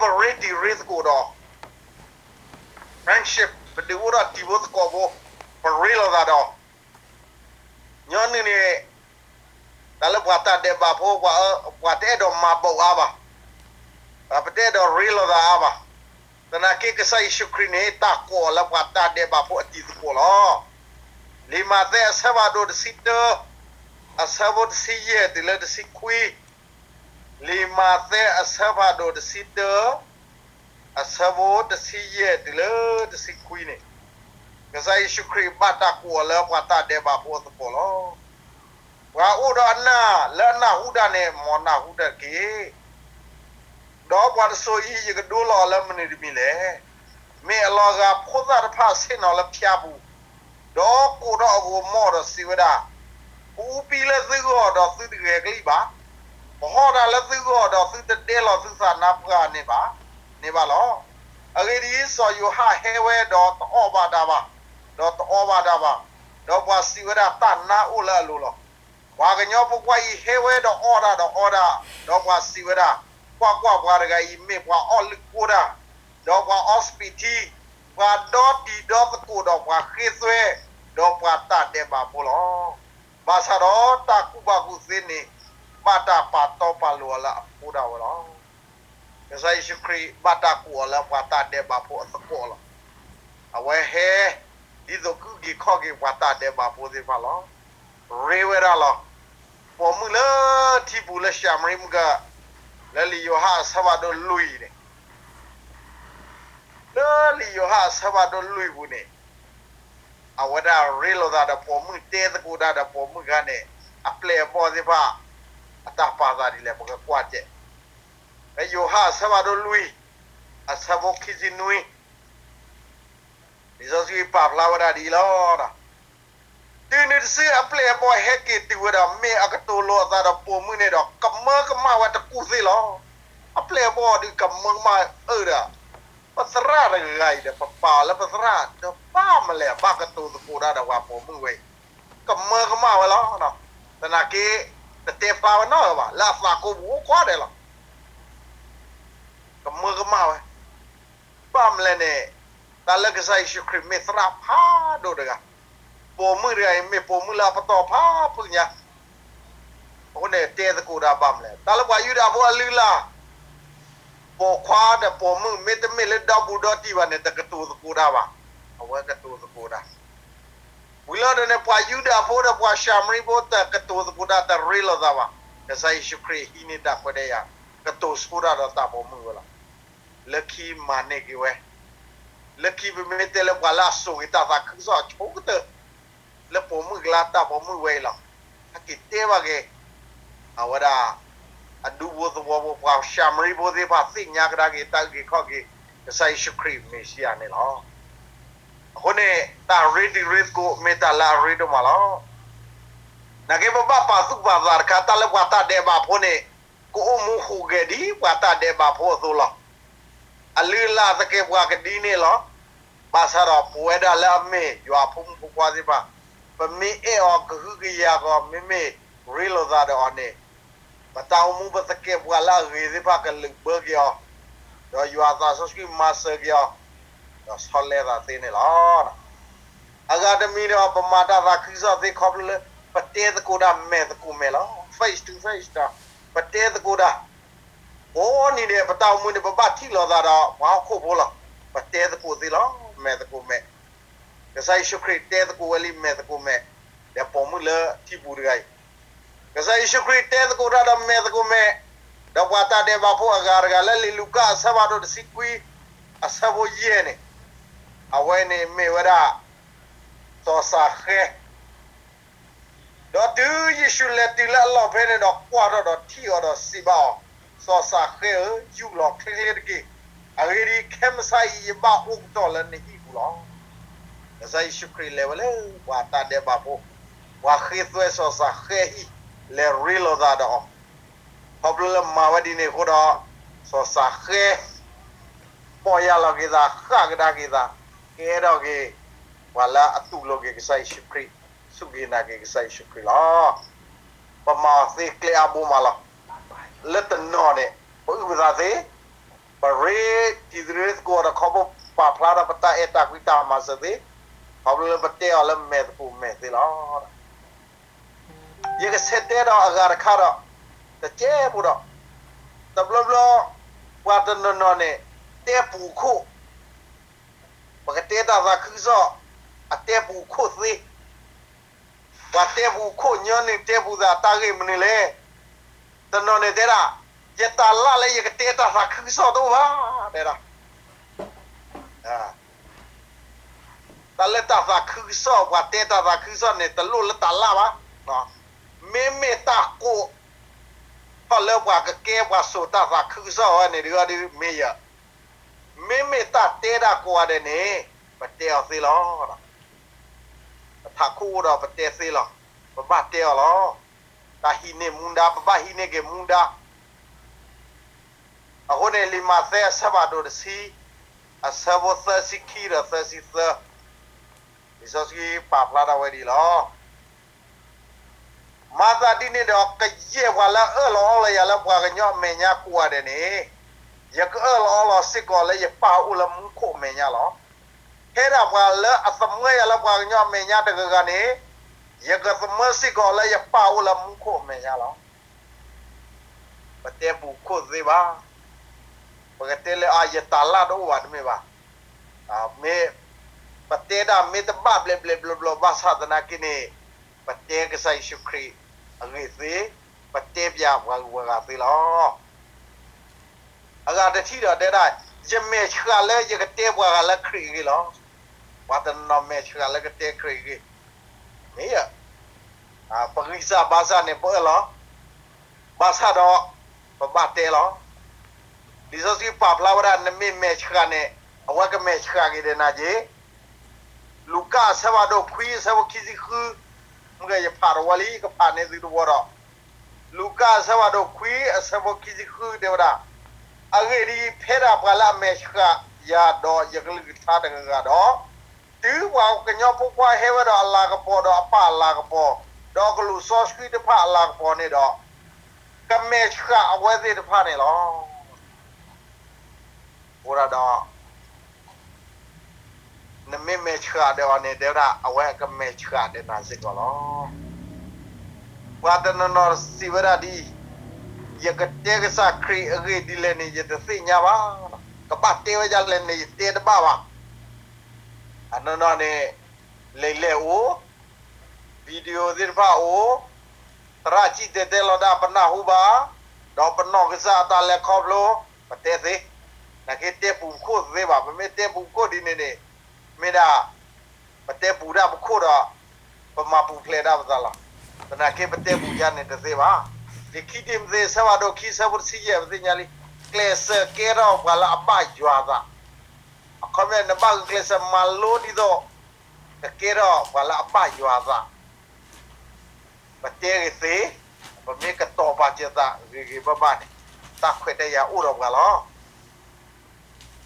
ပရ့တံၤရ့သကိးဒီး friendship ပဒုးအိၣ်ထီၣ်တံၤဖိသကိးဖိ, ပရ့လိာ်သးဒီး ညီနုၢ်န့ၣ် တၢ်လၢပှၤတၢ်ဒဲးဘးဖိ ပှၤတအဲၣ်ဒိးမၤဘၣ်အါဘၣ်, ပတအဲၣ်ဒိးရ့လိာ်သးအါဘၣ်. သနာ်က့ကစၢ်ယ့ၣ်ၡူးခရံာ်န့ၣ် တၢ်ကိးအီၤလၢပှၤတၢ်ဒဲးဘးဖိအတံၤသကိးလီၤ. လံာ်မးသဲအဆၢဖးဒိၣ်တဆံတၢ, အဆၢဖိတဆံယဲၢ်တုၤလၢတဆံခွံ, လံာ်မးသဲအဆၢဖးဒိၣ်တဆံတၢ, အဆၢဖိတဆံယဲၢ်တုၤလၢတဆံခွံန့ၣ်, ကစၢ်ယ့ၣ်ၡူးခရံာ်ဘၣ်တၢ်ကိးအီၤလၢပှၤတၢ်ဒဲးဘးဖိအသကိးလီၤ. ပှၤအိၣ်ဒီးအနၢ်လၢအနၢ်ဟူတၢ်န့ၣ် မ်နၢ်ဟူတၢ်တက့ၢ်. ဒီးပှၤတစိၤအံၤ ယကဒိလီၤအီၤလၢမနုၤတမံၤလဲၣ်. မ့ၢ်အလီၤဂာ်ဖိသၣ်တဖၣ်ဆ့ၣ်နီၤလၢဖၠါပူၤ, ဒီးကိးထီၣ်အဂိၤမီၢ်ဒီးစံးဝဲဒၣ်, ပအူပံလၢသုဂီၢ်ဒီးသုတဂဲၤကလံၣ်ဘၣ်, ပဟီၣ်တၢ်လၢသုဂီၢ်ဒီးသုတဒဲလီၤသုသးနါပှၢ်န့ၣ်ဘၣ်, န့ၣ်ဘၣ်လီၤ. အဂ့ၢ်ဒ်အံၤ, စီၤယိၤဟၣ်ဟဲဝဲဒီးတအီၣ်ဘၣ်တၢ်ဘၣ်, ဒီးတအီဘၣ်တၢ်ဘၣ်, ဒီးပှၤစံးဝဲဒၣ်တၢ်နါအိၣ်လၢအလိၤလီၤ. ပှၤကညီဖိခွါအံၤဟဲဝဲဒီးအီၣ်တၢ်ဒီးအီတၢ်, ဒီးပှၤစံးဝဲဒၣ်, ကွၢ်ကွၢ်, ပှၤတဂၤအံၤမ့ၢ်ပှၤအီၣ်လုၢ်ကိၢ်တၢ်, ဒီးပှၤအီစပံးထံ, ပှၤဒီတံၤဒီသကိးဒီးပှၤဃ့သွဲ, ဒီးပှၤတၢ်ဒဲးဘးဖိလီၤ. ဘၣ်ဆၣ်ဒီးတၢ်ကူၣ်ဘၣ်ကူၣ်သ့န့ၣ် ဘၣ်တၢ်ပာ်တီပာ်လိၤအီၤလၢအဖိဒၣ်ဝဲလီၤ. ကစၢ်ယ့ၣ်ၡူးခရံာ်ဘၣ်တၢ်ကိးအီၤလၢပှၤတၢ်ဒဲးဘးဖိအသကိးလီၤ. အဝဲဟဲ ဒ်သိးကအုၣ်က့ၤခီၣ်က့ၤပှၤတၢ်ဒဲးဘးဖိသ့ၣ်တဖၣ်လီၤ. ရ့ဝဲဒၣ်လီၤ. ပိာ်မုၣ်လၢထံပူၤလၢၡၤမရံမုၢ်ကၢၢ်, လၢလံာ်ယိၤဟၣ်အဆၢဖးဒိၣ်လွံၢ်န့ၣ်, လၢလံာ်ယိၤဟၣ်အဆၢဖးဒိၣ်လွံၢ်ပူၤန့ၣ်, အဝဲဒၣ်ရ့လိာ်သးဒီးပိာ်မုၣ်, တဲသကိးတၢ်ဒီးပိာ်မုၣ်အခါန့ၣ်, အပျဲၢ်အဘီၣ်သ့ၣ်တဖၣ် အတၢ်ပာ်သးဒ်လဲၣ် ပကကွၢ်ကဲး. လၢယိၤဟၣ်အဆၢဖးဒိၣ်လွံၢ်, အဆၢဖိခံဆံနွံ, လံာ်စီဆှံပာ်ဖျါဝဲဒၣ်ဒ်အံၤလီၤ. တုၤနုၤတစုအပျဲၢ်အဘီၣ်ဟဲက့ၤတုၤဝဲဒီး မ့ၢ်အကတိၤလိာ်အသးဒီးပိာ်မုၣ်န့ၣ်ဒီး ကမၢကမၣ်ဝဲတကူၢ်သ့ၣ်လီၤ. အပျဲၢ်အဘီၣ်ဒုးကမၢကမၣ်အၢဒီး ပသရၣ်တဂၤအံၤဒီး ပပာ်အီၤလၢပသရၣ်ဒီး ဘၣ်မလဲၣ် ဘၣ်ကတိၤသကိးတၢ်ဒီးပှၤပိာ်မုၣ်ဝဲအံၤ, ကမၢကမၣ်ဝဲလီၤ. သနာ်က့ တတဲဖျါဝဲနီတဂၤဘၣ်, လၢအသးကိးပူၤအိၣ်ခိးဒဲးလီၤ. ကမၢကမၣ်ဝဲ, ဘၣ်မလဲၣ်န့ၣ်, တၢ်လၢကစၢ်ယ့ၣ်ၡူးခရံာ်မ့ၢ်သရၣ်ဖးဒိၣ်တဂၤ, ပိာ်မုၣ်တဂၤအံၤမ့ၢ်ပိာ်မုၣ်လၢအပတီၢ်ဖးဖုညါ, အဃိန့ၣ်တဲသကိးတၢ်ဘၣ်မလဲၣ်. တၢ်လၢပှၤယူဒၤဖိအလုၢ်အလၢ်, ပိာ်ခွါဒီးပိာ်မုၣ် မ့တမ့ၢ်လၢဒီဘူးဒီတံၢ်ဘၣ်န့ၣ် တကတိၤသကိးတၢ်ဘၣ်, အဝဲကတိၤသကိးတၢ် ဝံၤလီၤဒီးန့ၣ် ပှၤယူဒၤဖိဒီးပှၤၡၤမရံဖိ တကတိၤသကိးတၢ် တရ့လိာ်သးဘၣ်. ကစၢ်ယ့ၣ်ၡူးခရံာ်ဟံးန့ၢ်တၢ်ခွဲးတၢ်ယာ် ကတိၤဆိတၢ်ဒီးတၢ်ပိာ်မုၣ်ဝဲလီၤ. လၢခံမၤန့ၢ်က့ၤဝဲ, လၢခံပမ့ၢ်တဲလၢပှၤလၢအစိာ်က့ၤတၢ်သးခုကစီၣ်အဆိကတၢၢ် လၢပိာ်မုၣ်အကျါ တၢ်ပိာ်မုၣ်ဝဲအံၤလီၤ. ဟဲက့ၤတဲဘၣ်က့ၤ အဝဲဒၣ် အဒူဖိသဝီဖိ ပှၤၡၤမရံဖိသ့ၣ်တဖၣ် သ့ၣ်ညါကဒါက့ၤ တၢ်အုၣ်က့ၤခီၣ်က့ၤ ကစၢ်ယ့ၣ်ၡူးခရံာ်မ့ၢ်စံယၤန့ၣ်လီၤ. အဃိန့ၣ် တၢ်ရ့တံၤရ့သကိး မ့ၢ်တၢ်လၢအရ့ဒိၣ်မးလီၤ. နာ်က့ ပဘၣ်ပာ်သူၣ်ပာ်သးတခါ တၢ်လၢပှၤတၢ်ဒဲးဘးဖိန့ၣ် ကအိၣ်မူဟူးဂဲၤဒ်ပှၤတၢ်ဒဲးဘးဖိအသိးလီၤ. အလုၢ်အလၢ်သကဲးပှၤကဒ်န့ၣ်လီၤ. ဘၣ်ဆၣ်ဒီးပဝဲဒၣ်လၢအမ့ၢ်ယွၤအဖိမုၣ်ဖိခွါသ့ၣ်တဖၣ် ပမ့ၢ်အဲၣ်အီၤကဟုကယာ်ကီး မ့မ့ၢ်ရ့လိာ်သးဒီးအီၤန့ၣ် ပတၢ်အိၣ်မူပသကဲးပှၤလၢအဂ့ၤသ့ၣ်တဖၣ်ကလုၢ်ဘၢက့ၤအီၤ, ဒီးယွၤအသးစီဆှံမၤစၢၤက့ၤအီၤ, ဒီးဆီလဲသးသ့န့ၣ်လီၤ. အဂၤတမံၤဒီး ပမၤတၢ်သးခုကစီၣ်သ့ခီဖျိလၢ ပတဲသကိးတၢ်မဲာ်သကိးမဲာ်လီၤ. Face to face ဒီး ပတဲသကိးတၢ် ကိးနံၤဒဲး ပတၢ်အိၣ်မူန့ၣ် ပဘၣ်ထံၣ်လိာ်သးဒီးပှၤဟီၣ်ခိၣ်ဖိလီၤ. ပတဲသကိးသ့လီၤ မဲာ်သကိးမဲာ်. ကစၢ်ယ့ၣ်ၡူးခရံာ်တဲသကိးဝဲလံ မဲာ်သကိးမဲာ် ဒီးပိာ်မုၣ်လၢထံပူၤတဂၤအံၤ. ကစၢ်ယ့ၣ်ၡူးခရံာ်တဲသကိးတၢ်ဒီးမဲာ်သကိးမဲာ် ဒီးပှၤတၢ်ဒဲးဘးဖိအဂၤတဂၤ လၢလံာ်လူၤကၣ်အဆၢဖးဒိၣ်တဆံခွံ အဆၢဖိယဲၢ်န့ၣ်, အဝဲန့ၣ်မ့ၢ်ဝဲဒၣ် စီၤစၤဃဲ ဒီးတုၤယ့ၣ်ၡူးလဲၤတုၤလၢအလီၢ်ဖဲန့ၣ်ဒီး ကွၢ်ထီၣ်ဒီးထံၣ်အီၤဒီးစံးဘၣ်အီၤ, စီၤစၤဃဲဧၢ, ယူာ်လီၤချ့ချ့တက့ၢ်. အဂ့ၢ်ဒ်အံၤ, ခဲမုၢ်ဆါအံၤ ယဘၣ်အိၣ်ကတီၢ်လၢနဟံၣ်ပူၤလီၤ. ကစၢ်ယ့ၣ်ၡူးခရံာ်လဲၤဝဲလၢပှၤတၢ်ဒဲးဘးဖိ, ပှၤဃ့သွဲစီၤစၤဃဲဟံၣ်, လဲၤရ့လိာ်သးဒီးအီၤ. ခီဖျိလၢမၤဝဲဒ်န့ၣ်အဃိဒီး, စီၤစၤဃဲ ပီၢ်ယၢ်လီၤက့ၤသး, ဃၣ်ကဒါက့ၤသး, ကဲထီၣ်က့ၤ ပှၤလၢအတူၢ်လိာ်က့ၤကစၢ်ယ့ၣ်ၡူးခရံာ်, စူၢ်က့ၤနာ်က့ၤကစၢ်ယ့ၣ်ၡူးခရံာ်လီၤ. ပမၤအီၤသ့ကျဲအါဘိမးလီၤ. လၢတနီၤန့ၣ် ပအုၣ်ပသးသ့, ပရ့ တံၤသရ့သကိးဒီးခီဖျိပာ်ဖျါထီၣ်ပတၢ်အဲၣ်တၢ်ကွံတၢ်မၤစၢၤသ့, ခီဖျိလၢပတဲအီၤလၢမဲာ်သကိးမဲာ်သ့လီၤ. ယကဆဲးတဲဒီးအဂၤတခါဒီး, တကဲဖိဒီး, တဘျီဘျီ, ပှၤတနီၤနီၤန့ၣ်, တဲပူၤခိၣ်, ပကတဲတၢ်သးခုကစီၣ်, အတဲပူၤခိၣ်သ့, ပှၤတဲပူၤခိၣ်ညီနုၢ်တဲပူၤသးတၢ်ဂ့ၢ်မနုၤလဲၣ်. တနီၤန့ၣ်တဲဒၣ်, ယတၢ်လၢ်လၢယကတဲတၢ်သးခုကစီၣ်တအိၣ်ဘၣ်, တဲဒၣ် တၢ်လၢတၢ်သးခုကစီၣ် ပှၤတဲတၢ်သးခုကစီၣ်န့ၣ် တလိၣ်လၢတၢ်လၢ်ဘၣ်. မ့မ့ၢ်တၢ်ကိးထီၣ်လၢပှၤကကဲပှၤစိာ်တၢ်သးခုကစီၣ်ဝဲန့ၣ် ဒုးအီၤဒုးမ့ၢ်ယၤ, မ့မ့ၢ်တၢ်တဲဒၣ်ကိးဂၤဒဲးန့ၣ် ပတဲအီၤသ့လီၤ. ပထးခိၣ်အိၣ်ဒီးပတဲသ့လီၤ. ပဘၣ်တဲအီၤလီၤ. တၢ်ဟံးန့ၢ်မူဒါ ပဘၣ်ဟံးန့ၢ်က့ၤမူဒါ. အဃိန့ၣ် လံာ်မးသဲအဆၢဖးဒိၣ်တဆံ, အဆၢဖိသၢဆံခံဒီးသၢဆံသၢ, လံာ်စီဆှံပာ်ဖျါထီၣ်ဝဲဒ်အံၤလီၤ. မၤသးဒ်န့ၣ်ဒီး ကယဲၢ်ပှၤလၢအအၢၣ်လီၤအီလီၤယၤလၢပှၤကညီအမဲာ်ညါကိးဂၤဒဲးန့ၣ်, ယကအၢၣ်လီၤအီလီၤစ့ၢ်ကီးလၢယပၢ်အိၣ်လၢမူခိၣ်အမဲာ်ညါလီၤ. ဖဲဒၣ်ပှၤလၢအသမၢယၤလၢပှၤကညီအမဲာ်ညါတဂၤဂၤန့ၣ်, ယကသမၢစ့ၢ်ကီးလၢယပၢ်အိၣ်လၢမူခိၣ်အမဲာ်ညါလီၤ. ပတဲပူၤခိၣ်သ့ဘၣ်. ပကတဲလၢအယတၢ်လၢ်တအိၣ်ဘၣ်တမ့ၢ်ဘၣ်. မ့ၢ်ပတဲဒၣ်မ့ၢ်တဘၣ်ဘျဲးဘျဲးဘျီဘျီဘၣ်ဆၣ်သနာ်က့န့ၣ်, ပတဲကစၢ်ယ့ၣ်ၡူးခရံာ်အဂ့ၢ်သ့, ပတဲပၠးပှၤဂုၤပှၤဂၤသ့လီၤ. အဂၤတထံၣ်ဒီးတဲဒၣ်, ယမဲာ်ဆှးလၢယကတဲပှၤဂၤလၢခရံာ်အဂ့ၢ်လီၤ. ပှၤတနီၤနီၤမဲာ်ဆှးလၢကတဲခရံာ်အဂ့ၢ်, မ့ၢ် ပဂံၢ်စၢ်ဘါစၢ်န့ၣ် ပအၢၣ်လီၤ, ဘၣ်ဆၣ်ဒီး ပဘၣ်တဲလီၤ. လံာ်စီဆှံပာ်ဖျါဝဲဒၣ် နမ့ၢ်မဲာ်ဆှးန့ၣ် အဝဲကမဲာ်ဆှးက့ၤဒီးနၤက့ၤ. လူၤကၣ်အဆၢဖးဒိၣ်ခွံအဆၢဖိခံဆံဃု, မ့ၢ်ယဖးတဝီလံ ကဖးန့ၢ်သုတဝီဒီး, လူၤကၣ်အဆၢဖးဒိၣ်ခွံအဆၢဖိခံဆံဃုတဲဝဲဒၣ်, အဂ့ၢ်ဒ်အံၤ, ဖဲဒၣ်ပှၤလၢအမဲာ်ဆှးယၤဒီးယကလုၢ်ကထါတဂၤဂၤဒီး, တုၤပှၤကညီဖိခွါဟဲဝဲဒီးအလၤကပီၤဒီးအပၢ်အလၤကပီၤ, ဒီးကလူးစီဆှံတဖၣ်အလၤကပီၤန့ၣ်ဒီး, ကမဲာ်ဆှးအဝဲသ့ၣ်တဖၣ်န့ၣ်လီၤ. အဃိဒီး နမ့ၢ်မဲာ်ဆှးဒီးအီၤန့ၣ် တဲဝဲဒၣ် အဝဲကမဲာ်ဆှးဒီးနၤစ့ၢ်ကီးလီၤ. ပှၤတနီၤနီၤစံးဝဲဒၣ်ဒ်အံၤ, ယကတဲကစၢ်ခရံာ်အဂ့ၢ်ဒ်လဲၣ်န့ၣ် ယတသ့ၣ်ညါဘၣ်. ကဘၣ်တဲဝဲဒ်လဲၣ်န့ၣ် ယတဲတဘၣ်ဘၣ်. အနီၢ်နီၢ်န့ၣ် လဲၤလဲၤအိၣ်, video သ့ၣ်တဖၣ်အိၣ်, သရၣ်စံၣ်တဲၤတဲလီၤတၢ်ပနၢ်ဟူဘၣ်, ဒီးပနီၢ်ကစၢ်အတၢ်လဲၤခီဖျိ, ပတဲသ့. နာ်က့တဲပူၤပခိၣ်တသ့ဘၣ်. ပမ့ၢ်တဲပူၤပခိၣ်ဒ်န့ၣ်န့ၣ်, မ့ၢ်ဒၣ် ပတဲပူၤဒၣ်ပခိၣ်ဒီး ပမၤပူၤဖျဲးဒၣ်ပသးလီၤ. သနာ်က့ပတဲပူၤယါန့ၣ် တသ့ဘၣ်. လံာ်ခံတံၤမသ့း အဆၢဖးဒိၣ်ခံ အဆၢဖိတဆံယဲၢ် ပသ့ၣ်ညါလံ, ကျဲးစၢးကဲထီၣ်ပှၤလၢအဘၣ်ယွၤအသး. အခီပညီ နဘၣ်ဂုာ်ကျဲးစၢးမၤလိဒ်သိး ကကဲထီၣ်ပှၤလၢအဘၣ်ယွၤအသး. ပတဲဂ့ၤသ့, ပမ့ၢ်ကတီၤပာ်စၢၤသးဂ့ၤဂ့ၤဘၣ်ဘၣ်န့ၣ်, တၢ်ခွဲးတၢ်ယာ်အိၣ်ဒီးပှၤလီၤ.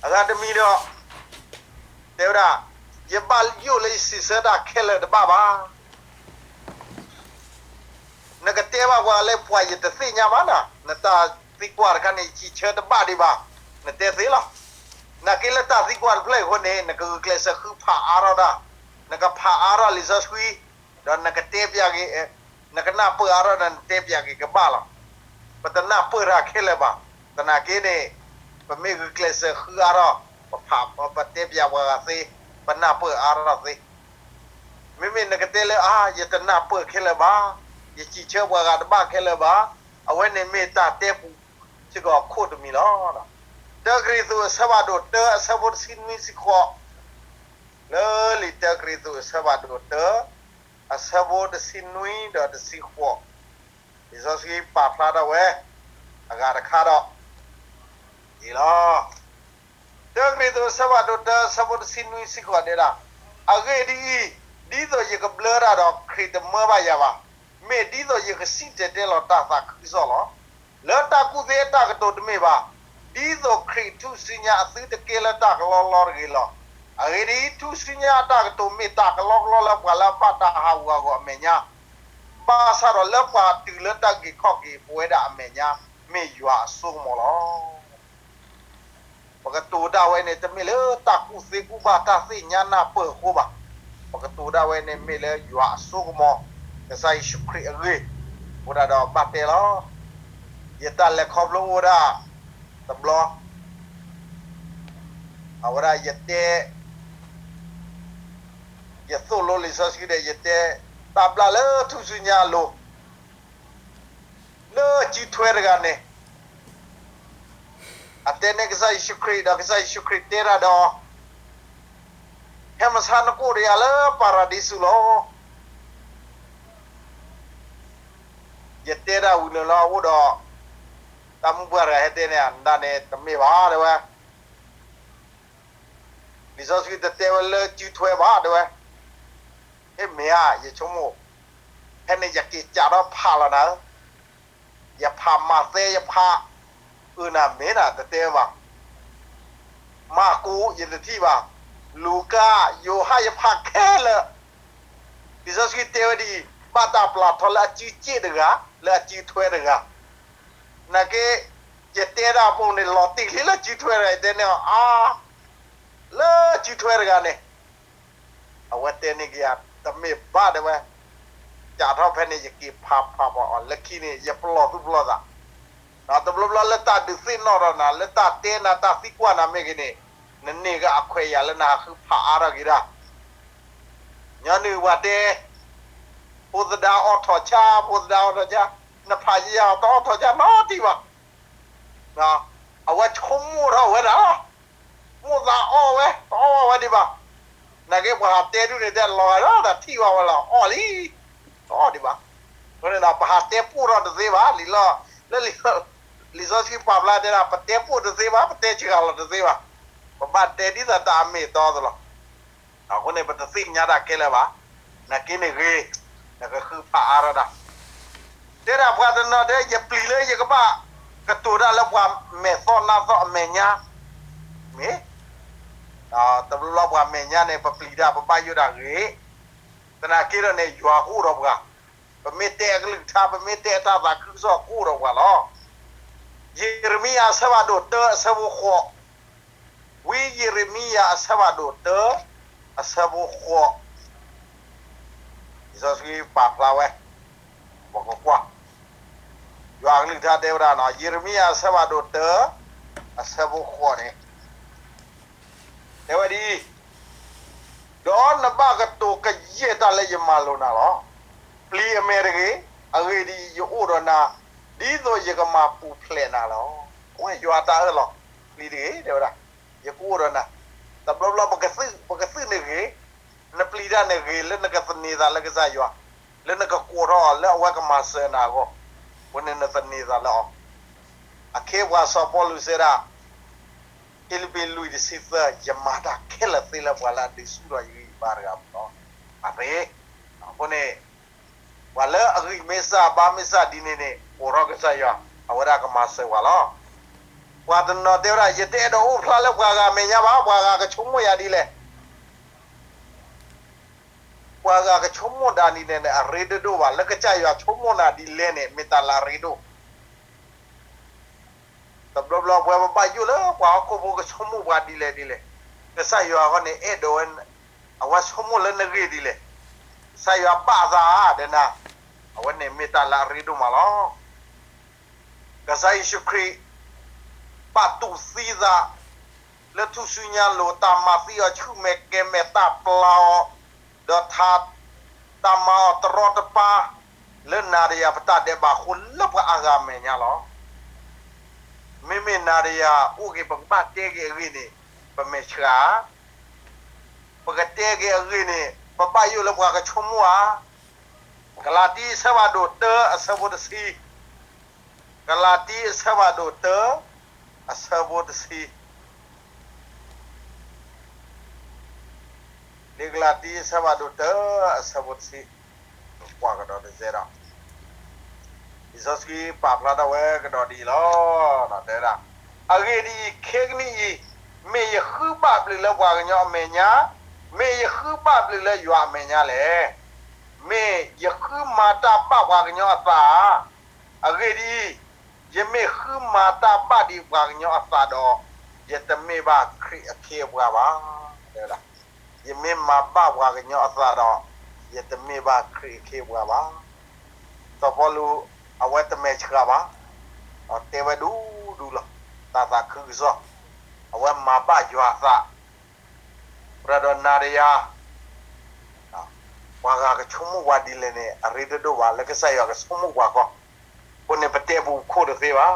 အဂၤတမံၤဒီး တဲဝဲဒၣ်, ယဘၣ်ယိၣ်လၢယစံးဆၢတၢ်ခဲလၢာ်တဘၣ်ဘၣ်. နကတဲဘၣ်ပှၤလၢပှၤယတသ့ၣ်ညါဘၣ်နၤ, နတၢ်သံကွၢ်တခါန့ၣ် ယစံးဆၢတဘၣ်ဒံးဘၣ်, နတဲသ့လီၤ. နာ်က့လၢတၢ်သံကွၢ်တဖျၢၣ်အံၤအဃိန့ၣ် နကဂုာ်ကျဲးစၢးဃုဖးအါထီၣ်တၢ်, နကဖးအါထီၣ်လံာ်စီဆှံ, ဒီးနကတဲပၠးက့ၤ, နကနၢ်ပၢၢ်အါထီၣ်ဒီးနတဲပၠးက့ၤကဘၣ်လီၤ. ပတနၢ်ပၢၢ်တၢ်ခဲလၢာ်ဘၣ်. သနာ်က့န့ၣ် ပမ့ၢ်ဂုာ်ကျဲးစၢးဃုအါထီၣ်, ပဖး, ပတဲပၠးပှၤဂၤသ့, ပနၢ်ပၢၢ်အါထီၣ်သ့. မ့မ့ၢ်နကတဲလၢအါ ယတနၢ်ပၢၢ်ခဲလၢာ်ဘၣ်, ယစံးဆၢပှၤဂၤတဘၣ်ခဲလၢာ်ဘၣ်, အဝဲန့ၣ်မ့ၢ်တၢ်တဲပူၤစ့ၢ်ကီးခိၣ်တမံၤလီၤ. တၢကရံၣ်သူးအဆၢဖးဒိၣ်တၢ အဆၢဖိတဆံနွံဆံဃိး, လၢလံာ်တၢကရံၣ်သူးအဆၢဖးဒိၣ်တၢ အဆၢဖိတဆံနွံဒီးတဆံဃိး, လံာ်စီဆှံပာ်ဖျါထီၣ်ဝဲ အဂၤတခါဒီး အံၤလီၤ. တၢကရံၣ်သူးအဆၢဖးဒိၣ်တၢ အဆၢဖိတဆံနွံဆံဃိးတဲဒၣ်, အဂ့ၢ်ဒ်အံၤ, ဒ်သိးယကဘျၢတၢ်ဒီး ခရံာ်တမၢဘၣ်ယၤဘၣ်. မ့ၢ်ဒ်သိးယကစံၣ်တဲၤတဲလီၤတၢ်သးခုကစီၣ်လီၤ. လၢတၢ်ကူၣ်သ့အတၢ်ကတိၤတမ့ၢ်ဘၣ်, ဒ်သိးခရံာ်ထူၣ်စုညါအသုတကဲလၢတၢ်ကလီကလီတဂ့ၤလီၤ. အဂ့ၢ်ဒ်အံၤ, ထူၣ်စုညါအတၢ်ကတိၤမ့ၢ်တၢ်ကလီကလီလၢပှၤလၢအဘၣ်တၢ်ဟးဂူာ်ဟးဂီၤအမဲာ်ညါ, ဘၣ်ဆၣ်ဒီးလၢပှၤတုၤလၢတၢ်အုၣ်က့ၤခီၣ်က့ၤပဝဲဒၣ်အမဲာ်ညါ, မ့ၢ်ယွၤအစိကမီၤလီၤ. ပကတိၤဒၣ်ဝဲန့ၣ် တမ့ၢ်လၢတၢ်ကူၣ်သ့ကူၣ်ဘၣ်တၢ်သ့ၣ်ညါနၢ်ပၢၢ်အဃိဘၣ်. ပကတိၤဒၣ်ဝဲန့ၣ်မ့ၢ်လၢယွၤအစိကမီၤ, ကစၢ်ယ့ၣ်ၡူးခရံာ်အဂ့ၢ်, အဃိဒၣ်ဒီးဘၣ်တဲလီၤ. ယတၢ်လဲၤခီဖျိအိၣ်ဝဲဒၣ်တဘျီ, အဝဲဒၣ်ယတဲ ယသိၣ်လိလံာ်စီဆှံဒီး ယတဲတၢ်ဘျၣ်လၢထူၣ်စုညါအလိၤ, လၢစုထွဲတဂၤန့ၣ် အတဲန့ၢ်ကစၢ်ယ့ၣ်ၡူးခရံာ်ဒီး ကစၢ်ယ့ၣ်ၡူးခရံာ်တဲဒၣ်ဒီး ဟဲမၤဆါနကိာ်တယၤလၢပၤရဒံစူၤလီၤ. ယတဲဒၣ်ဝံၤန့ၣ်လီၤ အိၣ်ဒီး တၢ်မုၢ်ပှၢ်တဂၤဟဲတဲန့ၣ် နဒၣ်န့ၣ်တမ့ၢ်ဘၣ် တဲဝဲ. လံာ်စီဆှံတတဲဝဲလၢစုထွဲဘၣ် တဲဝဲ. ဟ့ၣ်မ့ၢ်ဧါ ယဆိကမိၣ်, ဖဲန့ၣ်ယက့ၤကးထီၣ်ဖးလီၤနၤဧၢ, ယဖးမးသဲ ယဖးအုးနၤမ့ၢ်နၤ တတဲဝဲဘၣ်. မၢ်ကူး ယတထံၣ်ဘၣ်, လူၤကၣ်, ယိၤဟၣ် ယဖးခဲလၢာ်. လံာ်စီဆှံတဲဝဲဒ်အံၤ, ဘၣ်တၢ်ပျၢ်ထီလၢအစုစ့ၣ်တဂၤ, လၢအစုထွဲတဂၤ. နာ်က့ ယတဲဒၣ်အပူၤန့ၣ် လီၤတံၢ်လံလၢစုထွဲတဂၤ ယတဲန့ၢ်အီၤအါ လၢစုထွဲတဂၤန့ၣ် အဝဲတဲန့ၢ်က့ၤယၤ တမ့ၢ်ဘၣ် တဲဝဲ. ကးထီၣ်ဖဲန့ၣ် ယက့ၤဖးဖးပှၤအီၤ လၢခံန့ၣ် ယပလီၢ်သူၣ်ပလီၢ်သး, တဘျီဘျီလၢတၢ်ဒုးသ့ၣ်နီၣ်ထီၣ်နၤ လၢတၢ်တဲနၤ တၢ်သံကွၢ်နၤမ့ၢ်ဂ့ၤန့ၣ်, နန့ၢ်ကအခွဲးယာ်လၢနဟးဃုဖးအါထီၣ်က့ၤတၢ်. ညီနုၢ်ပှၤတဲ ဖိသဒါအီၣ်ထီၣ်ဆါ, ဖိသဒါအီၣ်ထီၣ်ဆါ, နဖးယံာ်ယံာ်တအီၣ်ထီၣ်ဆါနီတံၢ်ဘၣ်. အဝဲဆိကမိၣ်ထီၣ်ဝဲဒၣ်လီၤ. မိၣ်သးအီၣ်ဝဲ, တအီၣ်ဝဲဒံးဘၣ်. နာ်က့ ပှၤဟးတဲဒုးန့ၣ် တဲလီၤဂာ်ဒီး တၢ်ထံၣ်ဘၣ်ဝဲလီၤ အီၣ်လံ, တအီၣ်ဒံးဘၣ်. အဃိန့ၣ်ဒီး ပဟးတဲပိၢ်ထီၣ်တသ့ဘၣ်, လံာ်လီၢ်, လၢလံာ်, လံာ်စီဆှံပာ်ဖျါတဲဒၣ် ပတဲပိၢ်တသ့ဘၣ်, ပတဲစှၤလီၤတသ့ဘၣ်. ပဘၣ်တဲဒ်သိးတၢ်အမ့ၢ်အတီအသိးလီၤ. အဃိန့ၣ် ပတသ့ၣ်ညါတၢ်ခဲလၢာ်ဘၣ်. နာ်က့န့ၣ်ဂ့ၤ, နကဃုဖးအါထီၣ်တၢ် တဲဒၣ်ပှၤတနီၤတဲ ယပျံၤလၢယကဘၣ်ကတိၤတၢ်လၢပှၤမဲာ်သီၣ်နါသီၣ်အမဲာ်ညါ, မ့ၢ်, တဘျီဘျီပှၤမဲာ်ညါန့ၣ် ပပျံၤတၢ် ပဘၣ်ယိၣ်တၢ်ဂ့ၤ, သနာ်က့ဒီးန့ၣ် ယွၤကအိၣ်ဒီးပှၤ, ပမ့ၢ်တဲအကလုၢ်ကထါ ပမ့ၢ်တဲအတၢ်သးခုကစီၣ်ကအိၣ်ဒီးပှၤလီၤ. ယံးရမံယၤအဆၢဖးဒိၣ်တၢ အဆၢဖိဃိး, ဝံယံးရမံယၤအဆၢဖးဒိၣ်တၢ အဆၢဖိဃိး, လံာ်စီဆှံပာ်ဖျါဝဲ, ပကကွၢ်, ယွၤအကလုၢ်ကထါတဲဝဲဒၣ်နီၤ ယံးရမံယၤအဆၢဖးဒိၣ်တၢ အဆၢဖိဃိးန့ၣ် တဲဝဲဒ်အံၤ, ဒီးနဘၣ်ကတိၤကယဲၢ်တၢ်လၢယမၤလိာ်နၤလီၤ. ပျံၤအမဲာ်တဂ့ၤ, အဂ့ၢ်ဒ်အံၤ, ယအိၣ်ဒီးနၤ, ဒ်သိးယကမၤပူၤဖျဲးနၤလီၤ. အဝဲယွၤတၢ်အၢၣ်လီၤ, ပျံၤတဂ့ၤ, တဲဝဲဒၣ်, ယကအိၣ်ဒီးနၤ, တဘျီဘျီ ပကသုၣ်န့ၣ်ဂ့ၤ, နပျံၤတၢ်န့ၣ်ဂ့ၤ လၢနကသန့ၤသးလၢကစၢ်ယွၤ, လၢနကကိးထီၣ်အီၤ လၢအဝဲကမၤစၢၤနၤအဂီၢ်, အဃိန့ၣ်နသန့ၤသးလၢအီၤ. အခ့အပှၤစီၤပီလူးစံးဒၣ်, ဖံလံးပံးလွံၢ်တဆံသၢ, ယမၤတၢ်ခဲလၢာ်သ့လၢပှၤလၢအဒုးဆူၣ်ထီၣ်ယဂံၢ်ယဘါတဂၤအပူၤလီၤ. အရ့, အဃိန့ၣ် ပှၤလၢအဂံၢ်မ့ၢ်စၢ်ဘါမ့ၢ်စၢ်ဒ်န့ၣ်န့ၣ် ကိးထီၣ်ကစၢ်ယွၤ, အဝဲဒၣ်ကမၤစၢၤပှၤလီၤ. ပှၤတနီၤတဲဝဲဒၣ် ယတအဲၣ်ဒိးအိၣ်ဖျါလၢပှၤဂၤအမဲာ်ညါဘၣ်, ပှၤဂၤကဆိကမိၣ်ယၤဒ်လဲၣ် ပှၤဂၤကဆိကမိၣ်နၤဒ်လဲၣ်န့ၣ် အရ့ဒိၣ်ဒိၣ်ဘၣ်, လၢကစၢ်ယွၤဆိကမိၣ်နၤဒ်လဲၣ်န့ၣ် မ့ၢ်တၢ်လၢအရ့ဒိၣ်. တဘျီဘျီပဝဲပဘၣ်ယိၣ်လၢပှၤဟီၣ်ခိၣ်ဖိကဆိကမိၣ်ပှၤဒ်လဲၣ်ဒ်လဲၣ်, ကစၢ်ယွၤအဂီၢ်န့ၣ် အဲၣ်ဒိးဝဲ, အဝဲဆိကမိၣ်လၢနဂ့ၢ်ဒ်လဲၣ်, ကစၢ်ယွၤဘၣ်သးဧါဒီးနၤ, အဝဲန့ၣ်မ့ၢ်တၢ်လၢအရ့ဒိၣ်မးလီၤ. ကစၢ်ယ့ၣ်ၡူးခရံာ် ဘၣ်တူၢ်သံသး လၢထူၣ်စုညါအလိၤ တၢ်မၤသံအီၤဆူၣ်မဲာ်ကဲၤမဲာ် တၢ်ပျၢ်အီၤ, ဒီးထါ, တၢ်မၤအီၤတရီတပါ လၢနၤဒီးယၤပတၢ်ဒဲးဘးအဃိ လၢပှၤအါဂၤအမဲာ်ညါလီၤ. မ့မ့ၢ်နၤဒီးယၤအိၣ်က့ၤ ပကဘၣ်တဲက့ၤအဂ့ၢ်န့ၣ် ပမဲာ်ဆှး ပကတဲက့ၤအဂ့ၢ်န့ၣ် ပဘၣ်ယိၣ်လၢပှၤကဆိကမိၣ်ဧါ. ကလၤတံ အဆၢဖးဒိၣ်တၢ အဆၢဖိတဆံ, ကလၤတံ အဆၢဖးဒိၣ်တၢ အဆၢဖိတဆံ, လံာ်ကလၤတံ အဆၢဖးဒိၣ်တၢ အဆၢဖိတဆံ, ပကွၢ်ကဒီးတစဲးဒီး လံာ်စီဆှံပာ်ဖျါထီၣ်ဝဲကဒီးဒ်အံၤလီၤ. တဲဝဲဒၣ်, အဂ့ၢ်ဒ်အံၤ, ခဲကနံၣ်အံၤ, မ့ၢ်ယဃုဘၣ်ဘျုးလၢပှၤကညီအမဲာ်ညါ, မ့ၢ်ယဃုဘၣ်ဘျုးလၢယွၤအမဲာ်ညါလဲၣ်. မ့ၢ်ယဃုမၤတၢ်ဘၣ်ပှၤကညီအသးဧါ. အဂ့ၢ်ဒ်အံၤ, ယမ့ၢ်ဃုမၤတၢ်ဘၣ်ဒံးပှၤကညီအသးဒီး, ယတမ့ၢ် မ့ၢ်ဘၣ်ခရံာ်အခ့အပှၤဘၣ်, တဲဝဲဒၣ်, ယမ့ၢ်မၤဘၣ်ပှၤကညီအသးဒီး, ယတမ့ၢ်ဘၣ်ခရံာ်အခ့အပှၤဘၣ်. စီၤပီလူး အဝဲတမဲာ်ဆှးဘၣ်, တဲဝဲဒူဒူလီၤ, တၢ်သးခုကစီၣ်, အဝဲမၤဘၣ်ယွၤအသး, ပှၤဒီးနၤဒီးယၤ ပှၤဂၤကဆိကမိၣ်ပှၤဒ်လဲၣ်န့ၣ် အရ့တဒိၣ်ဘၣ် လၢကစၢ်ယွၤကဆိကမိၣ်ပှၤဃီ, အဃိန့ၣ် ပတဲပူၤခိၣ်တသ့ဘၣ်.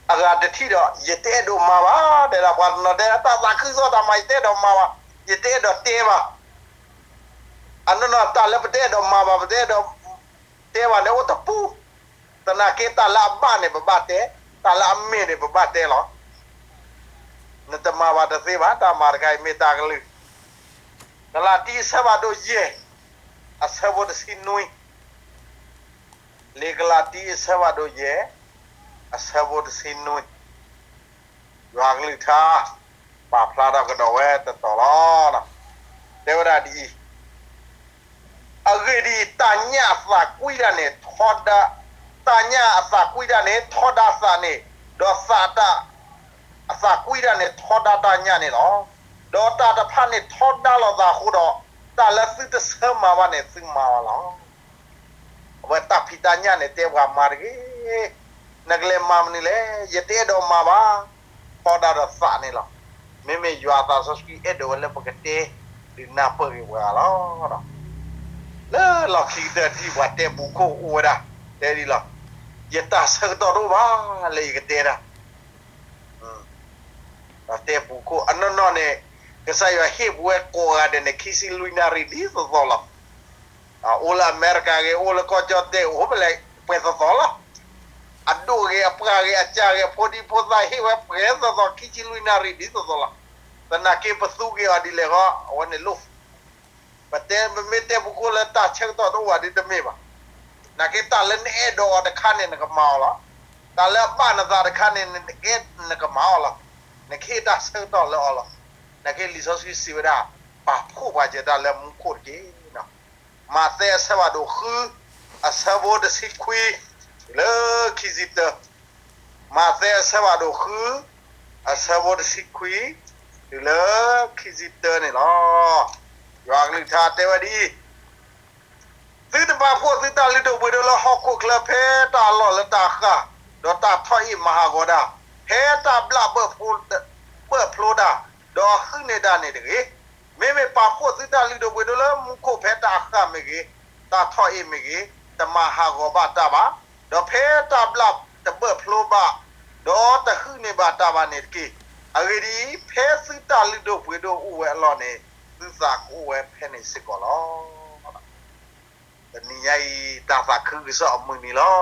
အဂၤတထံၣ်ဒီး ယတအဲၣ်ဒိးမၤဘၣ်, တဲဒၣ်ပှၤတနီၤတဲ တၢ်သးခုကစီၣ်တၢ်မၤ ယတအဲၣ်ဒိးမၤဘၣ်, ယတအဲၣ်ဒိးတဲဘၣ်. အနီၢ်နီၢ်တၢ်လၢပတအဲၣ်ဒိးမၤဘၣ် ပတအဲၣ်ဒိးတဲဘၣ်န့ၣ် အိၣ်တပူၤ, သနာ်က့တၢ်လၢအဘၣ်န့ၣ် ပဘၣ်တဲ, တၢ်လၢအမ့ၢ်န့ၣ် ပဘၣ်တဲလီၤ. နတမၤဘၣ်တသ့ဘၣ်, တၢ်မၤတခါအံၤမ့ၢ်တၢ်ကလုၢ်. ကလၤတံအဆၢဖးဒိၣ်ယဲၢ်, အဆၢဖိတဆံနွံ, လံာ်ကလၤတံအဆၢဖးဒိၣ်ယဲၢ်, အဆၢဖိတဆံနွံ, ယွၤကလုၢ်ကထါ ပာ်ဖျါထီၣ်ကဒီးဝဲတတီၤလီၤ. တဲဝဲဒၣ်ဒ်အံၤ, အဂ့ၢ်ဒ်အံၤ, တၢ်ညၣ်အသးကွံတၢ်န့ၣ်ထီဒါ, တၢ်ညၣ်အသးကွံတၢ်န့ၣ်ထီဒါသးန့ၣ်, ဒီးသးတၢ်အသးကွံတၢ်န့ၣ်ထီဒါတၢ်ညၣ်န့ၣ်လီၤ. ဒီးတၢ်တဖၣ်န့ၣ်ထီဒါလိာ်သးအဃိဒီး, တၢ်လၢသုတဆၢမၤဘၣ်န့ၣ် သုမၤအီၤလီၤ. အဝဲတၢ်ဖံးတၢ်ညၣ်န့ၣ် တဲပှၤမၤတဂ့ၤ, နကလဲၤမၤမနုၤလဲၣ်, ယတအဲၣ်ဒိးမၤဘၣ်, ထီဒါဒီးသးန့ၣ်လီၤ. မ့မ့ၢ်ယွၤအသးစီဆှံအဲၣ်ဒိးဝဲလၢပကတဲ, ဒုးနၢ်ပၢၢ်က့ၤပှၤလီၤ. လၢလီၢ်ခံကတၢၢ်ထံၣ်ပှၤတဲပူၤခိၣ်အိၣ်ဝဲဒၣ်, တဲဒ်လီၤ, ယတၢ်ဆၢကတီၢ်တအိၣ်ဘၣ်လၢယကတဲတၢ် တဲပူၤခိၣ်အနီၢ်နီၢ်န့ၣ်, ကစၢ်ယွၤဟ့ၣ်ပဝဲကိးဂၤဒဲးန့ၣ် ခံဆံလွံၢ်နၣ်ရံၣ်ဒ်သိးသိးလီၤ. အိၣ်လၢအမဲရကၤဂ့ၤ, အိၣ်လၢကီၢ်ကၠီၣ်တဲၣ်, အိၣ်ဖဲလဲၣ်ပှဲၤသိးသိးလီၤ. အဒိၣ်ဂ့ၤ, အပှၢ်ဂ့ၤ, အစၢ်ဂ့ၤ, အဖိဒံဖိသၣ်ဟ့ၣ်ဝဲပှဲၤသိးသိး ခံဆံလွံၢ်နၣ်ရံၣ်ဒ်သိးသိးလီၤ. သနာ်က့ပသူက့ၤအီၤဒ်လဲၣ်ဃီ, အဝဲန့ၣ်လိၣ် ပတဲ, ပမ့ၢ်တဲပူၤခိၣ်လၢတၢ်ဆၢကတီၢ်တအိၣ်ဘၣ်ဒ်တမ့ၢ်ဘၣ်. သနာ်က့တၢ်လၢနအဲၣ်ဒိးအီၤတခါန့ၣ် နကမၤအီၤလီၤ. တၢ်လၢအဘၣ်နသးတခါန့ၣ် နကမၤအီၤလီၤ. နကဟ့ၣ်တၢ်ဆၢကတီၢ်လၢအီၤလီၤ. သနာ်က့လံာ်စီဆှံစံးဝဲဒၣ်, ပာ်ဖှိၣ်ပှၤစၢၤတၢ်လၢမူခိၣ်တက့ၢ်. မးသဲအဆၢဖးဒိၣ်ဃု, အဆၢဖိတဆံခွံ, တုၤလၢခံဆံတၢ မးသဲအဆၢဖးဒိၣ်ဃု, အဆၢဖိတဆံခွံ, တုၤလၢခံဆံတၢန့ၣ်လီၤ. ယွၤကလုၢ်ကထါတဲဝဲဒ်အံၤ, သုတပာ်ဖှိၣ်သုတၢ်လုၢ်ဒိၣ်ပှ့ၤဒိၣ်လၢဟီၣ်ခိၣ်ချၢ ဖဲတၢ်အလီၢ်လၢတၢ်ဃၢ်, ဒီးတၢ်ထီၣ်အ့ၣ်မၤဟးဂီၤတၢ်, ဖဲတၢ်ဘျၣ်ဘၢၣ်ဖျိတၢ်, ဒီးဟုၣ်န့ၢ်တၢ်န့ၣ်တဂ့ၤ. မ့မ့ၢ်ပာ်ဖှိၣ်သုတၢ်လုၢ်ဒိၣ်ပှ့ၤဒိၣ်လၢမူခိၣ် ဖဲတၢ်ဃၢ်မ့ၢ်ဂ့ၤ, တၢ်ထီၣ်အ့ၣ်မ့ၢ်ဂ့ၤ, တမၤဟးဂီၤဘၣ်တၢ်ဘၣ်, ဒီးဖဲတၢ်ဘျၣ်တဘၢၣ်ဖျိဘၣ်, ဒီးတဟုၣ်န့ၢ်ဘၣ်တၢ်ဘၣ်န့ၣ်တက့ၢ်. အဂ့ၢ်ဒ်အံၤ, ဖဲသုတၢ်လုၢ်ဒိၣ်ပှ့ၤဒိၣ်အိၣ်ဝဲအလီၢ်န့ၣ်, သုသးကအိၣ်ဝဲဖဲန့ၣ်စ့ၢ်ကီးလီၤ. တနံၤညါအံၤ တၢ်သးခုကစီၣ်အမုၢ်နံၤလီၤ.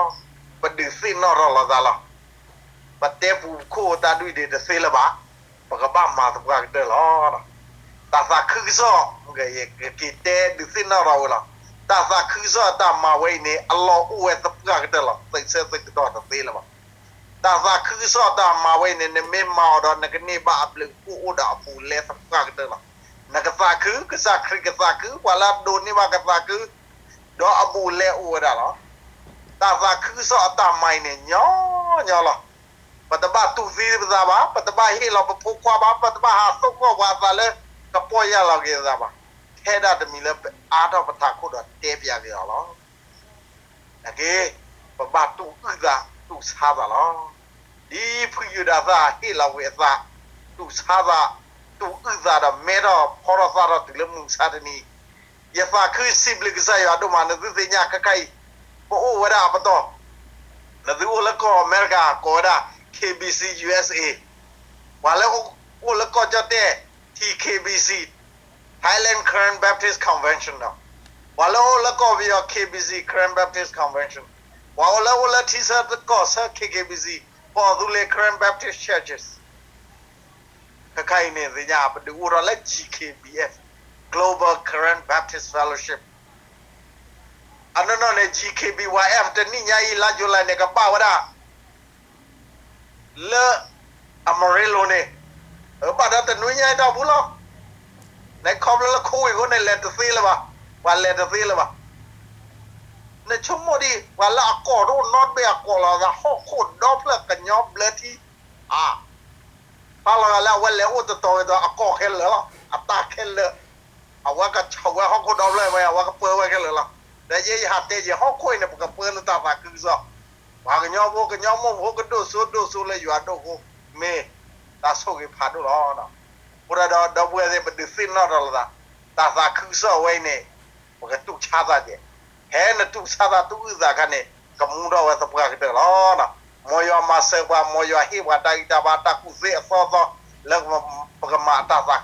ပဒုးသ့ၣ်နီၣ်ထီၣ်လိာ်သးလီၤ. ပတဲပူၤခိၣ်တၢ်ဒုးဒံးတသ့လၢၤဘၣ်. ပကဘၣ်မၤသပှၢ်ကတၢၢ်လီၤ. တၢ်သးခုကစီၣ်, ယကက့ၤတဲဒုးသ့ၣ်နီၣ်ထီၣ်ဝဲလီၤ. တၢ်သးခုကစီၣ်တၢ်မၤဝဲအံၤန့ၣ် အလီၢ်အိၣ်ဝဲသပှၢ်ကတၢၢ်လီၤ. သုးဆၢသုးကတီၢ်တသ့လၢၤဘၣ်. တၢ်သးခုကစီၣ်တၢ်မၤဝဲအံၤန့ၣ် နမ့ၢ်မၤအီၤဒီး နကန့ၢ်ဘၣ်အဘျုးအဖှိၣ်အိၣ်ဒီးအဘူးအလဲသပှၢ်ကတၢၢ်လီၤ. နကသးခု, ကစၢ်ခရံာ်ကသးခု, ပှၤလၢအဒိးန့ၢ်ဘၣ်ကသးခု, ဒီးအဘူးအလဲအိၣ်ဝဲဒၣ်လီၤ. တၢ်သးခုကစီၣ်အတၢ်မၤအံၤန့ၣ် ညီညီလီၤ. ပတဘၣ်တူၢ်သံပသးဘၣ်, ပတဘၣ်ဟ့ၣ်လီၤပဖိခွါဘၣ်, ပတဘၣ်ဟးသိၣ်ဃီၣ်ပှၤအသးလၢကပီၢ်ယၢ်လီၤက့ၤပသးဘၣ်. ထဲဒၣ်တမံၤလၢပအါထီၣ်ပထးခိၣ်ဒီးတဲပျးက့ၤအီၤလီၤ. နက့, ပဘၣ်တူၢ်အုၣ်သး, တူၢ်ဆါသးလီၤ. ဒ်ဖုယုၢ်ဒၤသၣ်ဟ့ၣ်လီၤဝံၤအသး, တူၢ်ဆါသး, တူၢ်အုၣ်သးဒီးမဲထီၣ်ဖီထီၣ်သၣ်ထီၣ်တုၤလၢမုၢ်မဆါတနံၤ, ယသးခုစံးဘျုးကစၢ်ယွၤဒိၣ်မး နသုသ့ၣ်ညါခဲခါအံၤ, ပအိၣ်ဝဲဒၣ်အပတီၢ်, နသုအိၣ်လၢကီၢ်အမဲရကၤ ကိးဝဲဒၣ် K B C U S A, ပှၤလၢအိၣ်လၢကီၢ်ကၠီၣ်တဲၣ် T K B C, Thailand Karen Baptist Convention ဒီး, ပှၤလၢအိၣ်လၢကီၢ်ပယီၤ K B C, Karen Baptist Convention, ပှၤအိၣ်လၢအိၣ်လၢထံဆၢကီၢ်ဆၢ K K B C, ကီၢ်သူလ့ၤ Karen Baptist Churches, ခဲခါအံၤန့ၣ်သ့ၣ်ညါ ပဒုးအိၣ်ထီၣ်လၢ G K B F, Global Karen Baptist Fellowship, အနီၢ်နီၢ်န့ၣ် G K B Y F တနံၣ်ညါအံၤ လါယူၤလံန့ၣ် ကဘၣ်ဝဲဒၣ် လၢ Amarillo န့ၣ်, ဘၣ်ဒီးတနွံညါအံၤတၢ်ပူၤလီၤ. နခီဖျိလၢ COVID အဃိန့ၣ် လဲၤတသ့လၢၤဘၣ်, ပှၤလဲၤတသ့လၢၤဘၣ်. နဆိကမိၣ်ဒံး ပှၤလၢအကီၢ်တအိၣ်နီတဘ့ၣ်အကိးလီၤသး ဟီၣ်ခိၣ်ဒီဖျၢၣ်ကညီဘျၢထံဧါ. အါလီၤဂာ်လၢအဝဲလဲၤအိၣ်တတီၤဝဲဒီးအကီၢ်ခဲလၢာ်လီၤ, အတၢ်ခဲလၢာ်, အဝဲကဆၢဝဲဟီၣ်ခိၣ်ဒီဖျၢၣ်ဝဲ အဝဲကပၢဝဲခဲလၢာ်လီၤ. ဒီးယဲယဟးတဲယဲဟီၣ်ခိၣ်အံၤန့ၣ် ပကပၢလၢတၢ်သးခုကစီၣ်, ပှၤကညီဖိ ကညီမိၢ်ဖိကဒိၣ်စိဒိၣ်စိလၢယွၤဒိၣ်အဃိ မ့ၢ်တၢ်ဆိၣ်ဂ့ၤဖးဒိၣ်လီၤ. အဃိဒီး ဒီပုၢ်ဝဲၢ်သ့ၣ် ပဒုးသ့ၣ်နီၣ်ထီၣ်လိာ်သး, တၢ်သးခုကစီၣ်ဝဲအံၤန့ၣ် ပကတူၢ်ဆါသးကဲ, ဖဲနတူၢ်ဆါသးတူၢ်အုၣ်သးအခါန့ၣ် ကမူထီၣ်ဝဲသပှၢ်ကတၢၢ်လီၤ. မ်ယွၤမၤစၢၤပှၤ, မ်ယွၤဟ့ၣ်ပှၤတၢ်ဂံၢ်တၢ်ဘါ တၢ်ကူၣ်သ့အသီသီ လၢပကမၤအတၢ်သး